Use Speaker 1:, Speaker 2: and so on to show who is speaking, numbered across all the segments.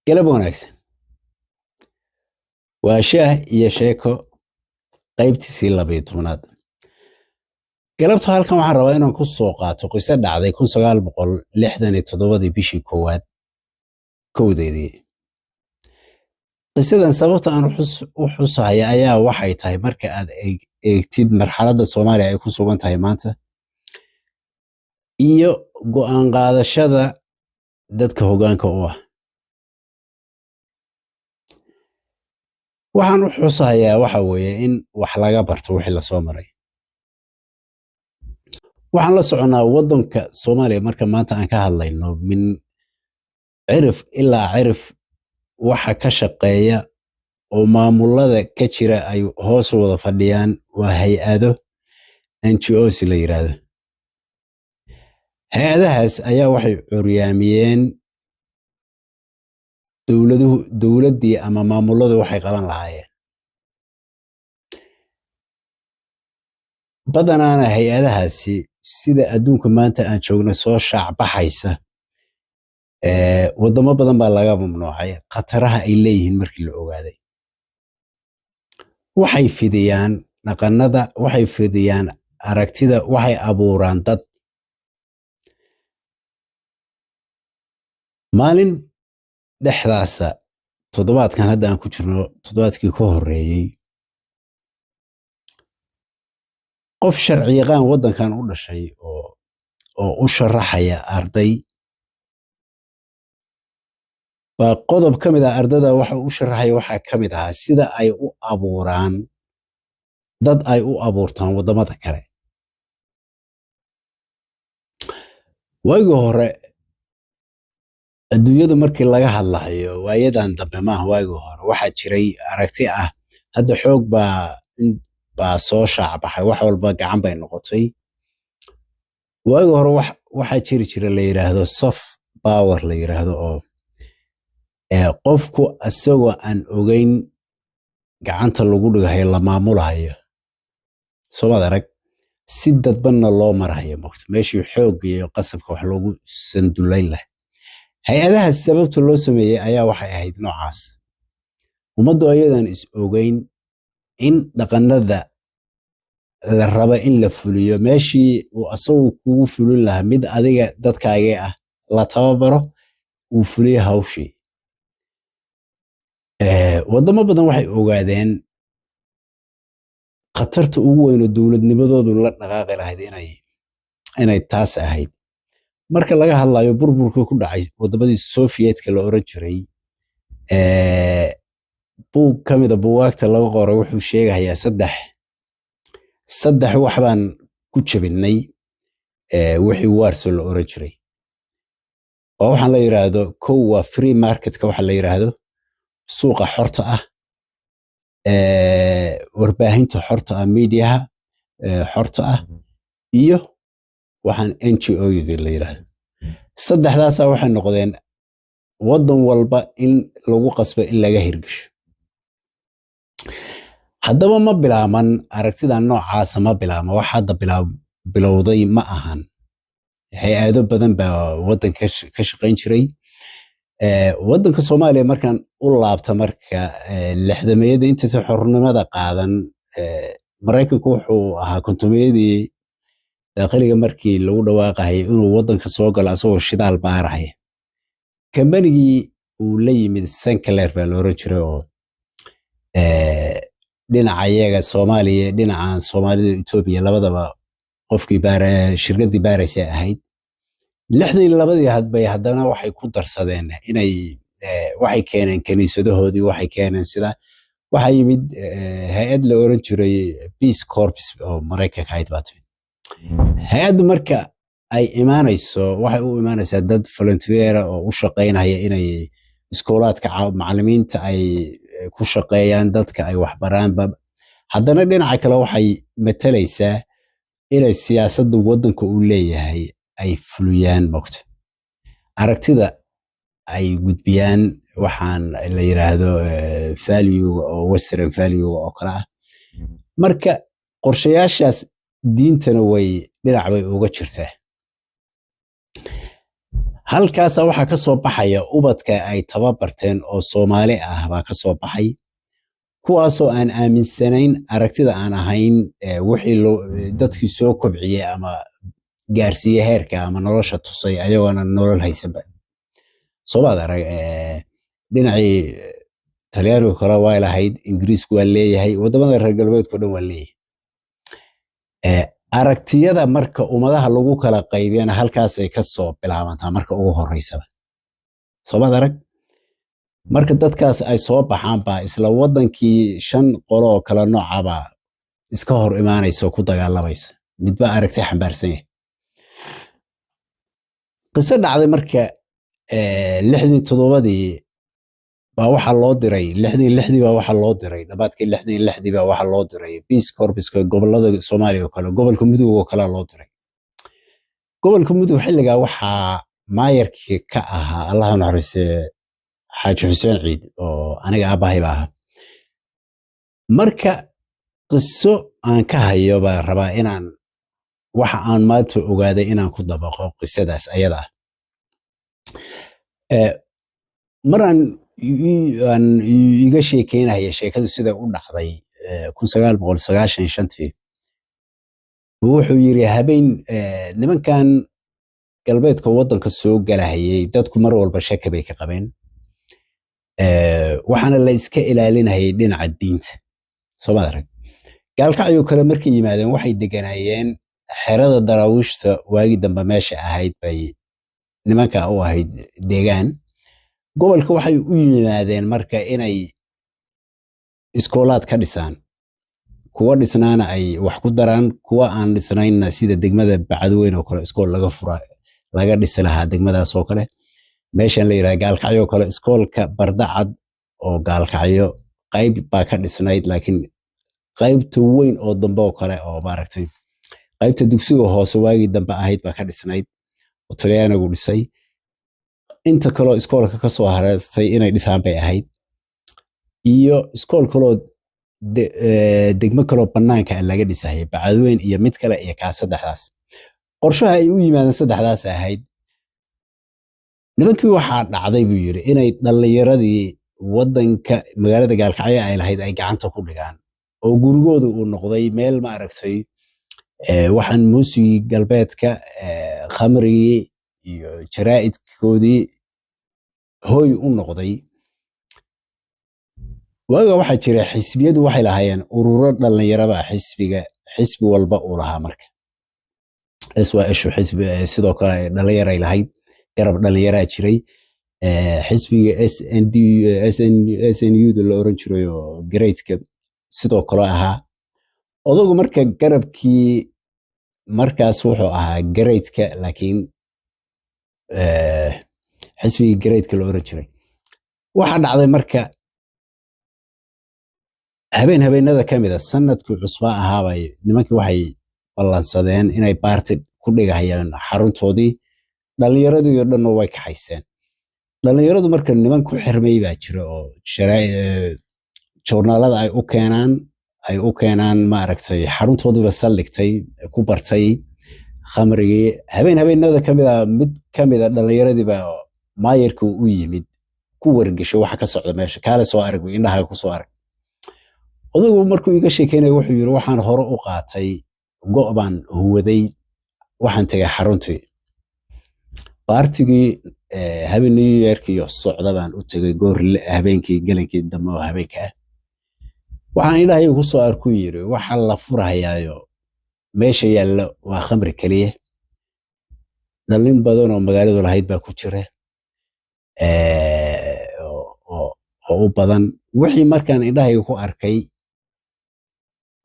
Speaker 1: Galab wanaagsan. Waa shaah iyo sheeko qaybtiisii 12aad. Galabta halkan waxaan rabaa inaan ku soo qaato qiso dhacday 1967-dii bishii koowaad 1-deedii. Qisadan sababta aan u xusaya ayaa waxay tahay marka aad eegtid marxaladda Soomaaliya ay ku sugan tahay maanta iyo go'aan qaadashada dadka hoggaanka u ah. Waxaan u xusayaa waxa weeye in wax laga barto wixii lasoo maray. Waxaan la soconnaa waddanka Soomaaliya marka maanta aan ka hadlayno min cirif ilaa cirif waxa ka shaqeeya oo maamulada ka jira ay hoos wada fadhiyaan waa hay-ado NGOs la yiraahdo. Hay-adahaas ayaa waxay curyaamiyeen dowladuhu, dowladdii ama maamuladu waxay qaban lahaayeen. Badanaana hay-adahaasi sida adduunka maanta aan joogno soo shaac baxaysa, waddamo badan baa laga mamnuucay khataraha ay leeyihiin markii la ogaaday. Waxay fidiyaan dhaqannada, waxay fidiyaan aragtida, waxay abuuraan dad. Maalin dhexdaasa toddobaadkan hadda aan ku jirno, toddobaadkii ka horreeyey, qof sharci yaqaan waddankan u dhashay oo u sharaxaya arday baa qodob ka mid ah ardada waxa uu u sharaxaya waxaa ka mid ahaa sida ay u abuuraan dad ay u abuurtaan waddamada kale. Waagii hore adduunyadu markii laga hadlayo waayadan dambe maaha, waagii hore waxaa jiray aragti ah hadda xoog baa soo shaac baxay, wax walba gacan bay noqotay. Waagii hore waxaa jiri jira la yiraahdo soft power la yiraahdo oo qofku isagoo aan ogeyn gacanta lagu dhigahayo, la maamulahayo, soomaad arag, si dadbanna loo marahayo mogto meeshii xoogga iyo qasabka wax loogu sandullayn lahaa. Hay-adahaas sababta loo sameeyey ayaa waxay ahayd noocaas. Ummaddu ayadan is ogeyn in dhaqanada la raba in la fuliyo, meeshii uu asagu kugu fulin lahaa mid adiga dadkaagee ah la tababaro uu fuliyo hawshii. Waddamo badan waxay ogaadeen khatarta ugu weyn oo dowladnimadoodu la dhaqaaqi lahayd inay taas ahayd. Marka laga hadlayo burburka ku dhacay waddamadii Sovietka la oran jiray, buug ka mid a buugaagta laga qoray wuxuu sheegayaa saddex wax baan ku jabinay wixii Warsaw la oran jiray. Oo waxaan la yiraahdo kow waa free marketka, waxa la yiraahdo suuqa xorta ah, warbaahinta xorta ah, mediaha xorta ah, iyo waxaan NGO-da la yiraahdo. Saddexdaasaa waxay noqdeen waddan walba in lagu qasbo in laga hirgasho. Haddaba ma bilaaman aragtida noocaasa, ma bilaabman wax hadda bilowday ma ahan. Hay-ado badan baa waddanka ka shaqayn jiray. Waddanka Soomaaliya markaan u laabta marka lixdameeyada intaysan xornimada qaadan, Maraykanku wuxuu ahaa kontomeyadii dakhliga markii lagu dhawaaqayay inuu waddanka soo galo asagoo shidaal baaraya. Kambanigii uu la yimid Sinclair baa la oran jiray oo dhinaca iyaga Soomaaliya, dhinaca Soomaalida Etoobiya labadaba qofkii shirkaddii baaraysa ahayd. 62-dii hadbay haddana waxay ku darsadeen inay waxay keeneen kiniisadahoodii, waxay keeneen sida waxaa yimid hay-ad la oran jiray Peace Corps oo Maraykanka ahayd baa timid. Hay-addu marka ay imaanayso waxay u imaanaysaa dad volunteer oo u shaqaynaya inay iskoolaadka macallimiinta ay ku shaqeeyaan, dadka ay waxbaraanba. Haddana dhinaca kale waxay matalaysaa inay siyaasadda waddanka uu leeyahay ay fuliyaan mogto. Aragtida ay gudbiyaan waxaan la yiraahdo value oo western value oo kale ah. Marka qorshayaashaas diintana way dhinac bay uga jirtaa. Halkaasa waxaa ka soo baxaya ubadka ay tababarteen oo Soomaali ah baa ka soo baxay, kuwaasoo aan aaminsanayn aragtida aan ahayn wixii dadkii soo kobciyey ama gaarsiiye heerka ama nolosha tusay, ayagoona nolol haysanba. Soomaad arag, dhinacii Talyaanigu kale waa lahayd, Ingiriisku waa leeyahay, wadamada reer galbeedka o dhan waa leeyahay. Aragtiyada marka ummadaha lagu kala qaybiyana halkaasay ka soo bilaabantaa marka ugu horeysaba. Soomaad arag, marka dadkaas ay soo baxaan baa isla wadankii shan qolo oo kala noocaba iska hor imaanaysa oo ku dagaalamaysa, midba aragti xambaarsan yahay. Qiso dhacday marka, 67-dii baa waxaa loo diray, 66-dii baa waxaa loo diray, dhammaadkii 66-dii baa waxaa loo diray Peace Corps-ka gobolada Soomaaliya oo kale, gobolka Mudug oo kale loo diray. Gobolka Mudug xilligaa waxaa maayarkii ka ahaa, Allaha naxariiste, Xaaji Xuseen Ciid oo aniga aabbahay ba ahaa. Marka qiso aan ka hayo baan rabaa inaan waxa aan maanta ogaaday inaan ku dabaqo qisadaas ayada ah. Maraan aan iga sheekeynaya sheekadu sida u dhacday 1995-tii, wuxuu yiri habeen nimankan galbeedka waddanka soo galahayay dadku mar walba shaki bay ka qabeen, waxaana la iska ilaalinayay dhinaca diinta. Soo maad arag, Gaalkacyo kale markay yimaadeen waxay deganayeen xerada Daraawiishta waagii dambe meesha ahayd bay nimanka u ahayd deegaan. Gobolka waxay u yimaadeen marka inay iskoolaad ka dhisaan, kuwa dhisnaana ay wax ku daraan, kuwa aan dhisnaynna sida degmada Bacadweyn oo kale iskool laga fura laga dhisi lahaa degmadaas oo kale. Meeshan la yidhaha Gaalkacyo oo kale, iskoolka Bardacad oo Gaalkacyo qayb baa ka dhisnayd, laakiin qaybta weyn oo dambe oo kale oo maaragtay qaybta dugsiga hoose waagii dambe ahayd baa ka dhisnayd oo Talyaanigu dhisay. Inta kaloo iskoolka ka soo hareertay inay dhisaan bay ahayd, iyo iskool kaloo degmo kaloo bannaanka ah laga dhisayay, Bacadweyn iyo mid kale iyo kaa. Saddexdaas qorshaha ay u yimaadeen saddexdaas ahayd nimankii. Waxaa dhacday buu yiri inay dhallinyaradii waddanka magaalada Gaalkacyo ay lahayd ay gacanta ku dhigaan oo gurigooda uu noqday meel maaragtay waxaan muusigii galbeedka, khamrigii iyo jaraa'idkoodii hooy u noqday. Waaga waxaa jira xisbiyadu waxay lahaayeen ururo dhallinyaraba, xisbiga xisbi walba uu lahaa. Marka SYShu xisbi sidoo kale dhallinyaray lahayd, garab dhallinyaraa jiray. Xisbiga SND SN SNU da la oran jiray oo greatka sidoo kale ahaa. Odagu marka garabkii markaas wuxuu ahaa greatka, laakiin xisbigii greatka la oran jiray. Waxaa dhacday marka habeen habeenada ka mid a sanadkii cusbaa ahaabay nimankii waxay ballansadeen inay party ku dhigahayaan xaruntoodii. Dhallinyaradii oo dhanna way kaxayseen. Dhallinyaradu marka niman ku xirmay baa jira oo joornaalada ay u keenaan maaragtay xaruntoodiiba saldhigtay, ku bartay khamrigii. Habeen habeenada ka mid a mid ka mid a dhallinyaradiiba maayarkii u yimid, ku wargeshay waxa ka socda meesha. "Kaale soo arag, indhaha ku soo arag." Odaygu markuu iga sheekeynaya wuxuu yiri, waxaan hore u qaatay go' baan huwaday, waxaan tegay xaruntii, party-gii habeen New Year-kiyo socda baan u tegay goor habeenkii gelinkii dambe oo habeenka ah. Waxaan indhahayga ku soo arku yiri, waxa la furhayaayo meesha yaalla waa khamri keliya, dhalin badan oo magaaladu lahayd baa ku jira oo u badan. Wixii markaan indhahayga ku arkay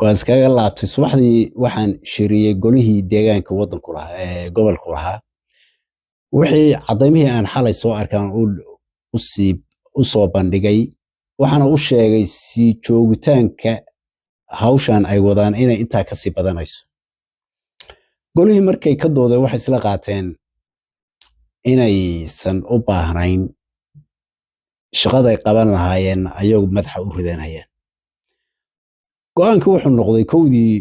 Speaker 1: waan iskaga laabtay. Subaxdii waxaan shiriyey golihii deegaanka waddanku lahaa, gobolku lahaa. Wixii cadaymihii aan xalay soo arkaan u sii u soo bandhigay, waxaana u sheegay sii joogitaanka hawshan ay wadaan inay intaa kasii badanayso. Golihii markay ka doodeen waxay isla qaateen inaysan u baahnayn shaqaday qaban lahaayeen, ayagu madaxa u ridanayeen. Go-aankii wuxuu noqday 1-dii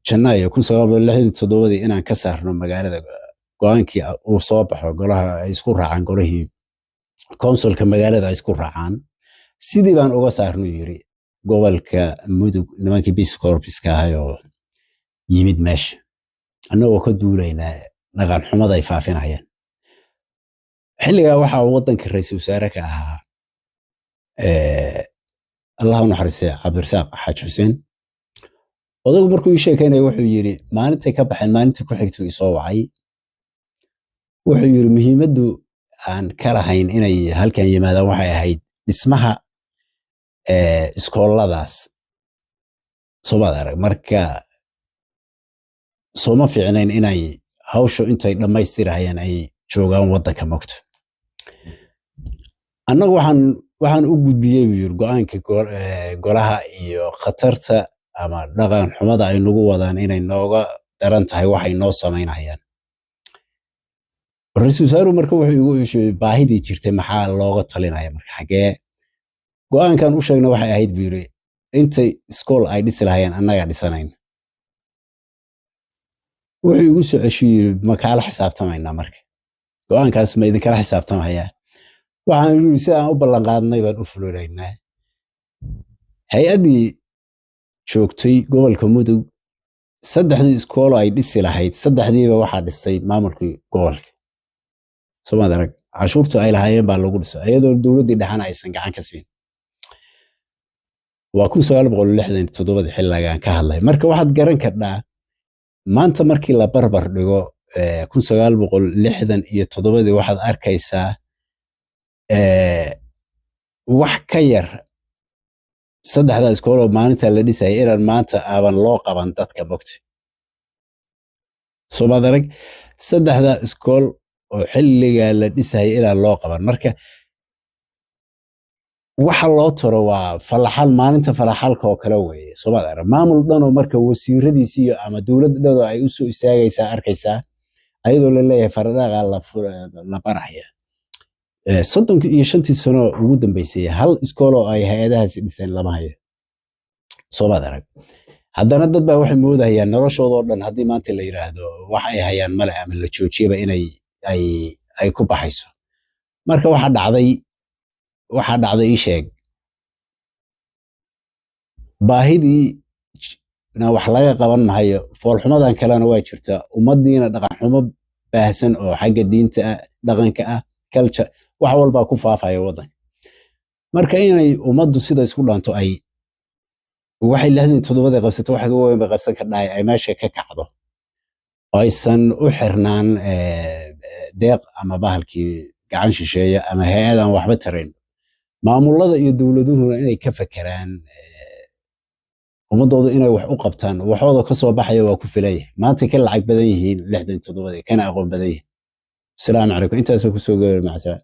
Speaker 1: Janaayo 1967-dii inaan ka saarno magaalada. Go-aankii uu soo baxo, golaha ay isku raacaan, golihii councilka magaalada ay isku raacaan. Sidii baan uga saarnuu yiri gobolka Mudug nimankii Peace Corpska ahay oo yimid meesha, annagoo ka duulaynaa dhaqan xumada ay faafinayaan. Xilligaa waxaa waddanka ra'iisul wasaare ka ahaa, Allah u naxariistay, Cabdirasaaq Xaaji Xuseen. Odagu markuu ii sheekeynaya wuxuu yidhi maalintay ka baxeen, maalintii ku xigtuu isoo wacay. Wuxuu yidhi muhiimaddu aan ka lahayn inay halkan yimaadaan waxay ahayd dhismaha iskooladaas. Soomaad arag? Marka sooma fiicnayn inay hawshu intay dhammaystirahayaan ay joogaan waddanka mogto. Annagu waxaan u gudbiyey, buu yiri, go-aanka golaha iyo khatarta ama dhaqan xumada ay nagu wadaan inay nooga daran tahay waxay noo samaynayaan. Ra-iisul wasaaruhu marka wuxuu igu ceshoyey baahidii jirtay, maxaa looga talinaya marka xagee. Go-aankan u sheegna waxay ahayd, buu yiri, intay iskool ay dhisi lahayeen annagaa dhisanayn. Wuxuu igu soo ceshu yiri, ma kaala xisaabtamaynaa marka go-aankaas? Ma idinkala xisaabtamayaa? Waxaan yiri si aan u ballan qaadnay baan u fulinaynaa. Hay-addii joogtay gobolka Mudug saddexdii iskoolo ay dhisi lahayd, saddexdiiba waxaa dhistay maamulkii gobolka. Soomaad arag? Cashuurtu ay lahaayeen baa lagu dhisay, iyadoo dowladdii dhexana aysan gacan ka siin. Waa 1967-dii xilligaan ka hadlay. Marka waxaad garan kardhaa maanta markii la barbar dhigo 1967-dii, waxaad arkaysaa wax ka yar saddexda iskooloo maalinta la dhisaya inaan maanta aaban loo qaban dadka mogta. Soomaad arag? Saddexda iskool oo xilligaa la dhisaya inaan loo qaban. Marka waxa loo taro waa falaxal, maalinta falaxalka oo kale weeye. Soomaad arag? Maamul dhanoo marka wasiiradiisi iyo ama dowlad dhanoo ay u soo istaagaysaa arkaysaa, ayadoo la leeyahay faradhaaqa la baraya. 35-tii sano ugu dambeysay hal iskooloo ay hay-adahaasi dhiseen lama hayo. Soomaad arag? Haddana dad baa waxay moodayaan noloshoodoo dhan haddii maanta la yiraahdo wax ay hayaan male ama la joojiyaba inay ay ku baxayso. Marka waxaa dhacday, ii sheeg, baahidii na wax laga qaban mahayo, foolxumadan kalena waa jirtaa, ummaddiina dhaqanxumo baahsan oo xagga diinta ah, dhaqanka ah, culture, wax walbaa ku faafaya waddanka. Marka inay ummaddu sida isku dhaanto, ay waxay 67-dii qabsato wax ka weyn bay qabsan kardhaay, ay meesha ka kacdo oo aysan u xirnaan deeq ama bahalkii gacan shisheeye ama hay-adan waxba tarayn. Maamulada iyo dowladuhuna inay ka fekeraan ummadooda inay wax u qabtaan, waxooda ka soo baxaya waa ku filan yahay. Maanta ka lacag badan yihiin 67-dii, kana aqoon badan yihiin. Asalaamu calaykum, intaasoo kusoo gabay. Macasalaam.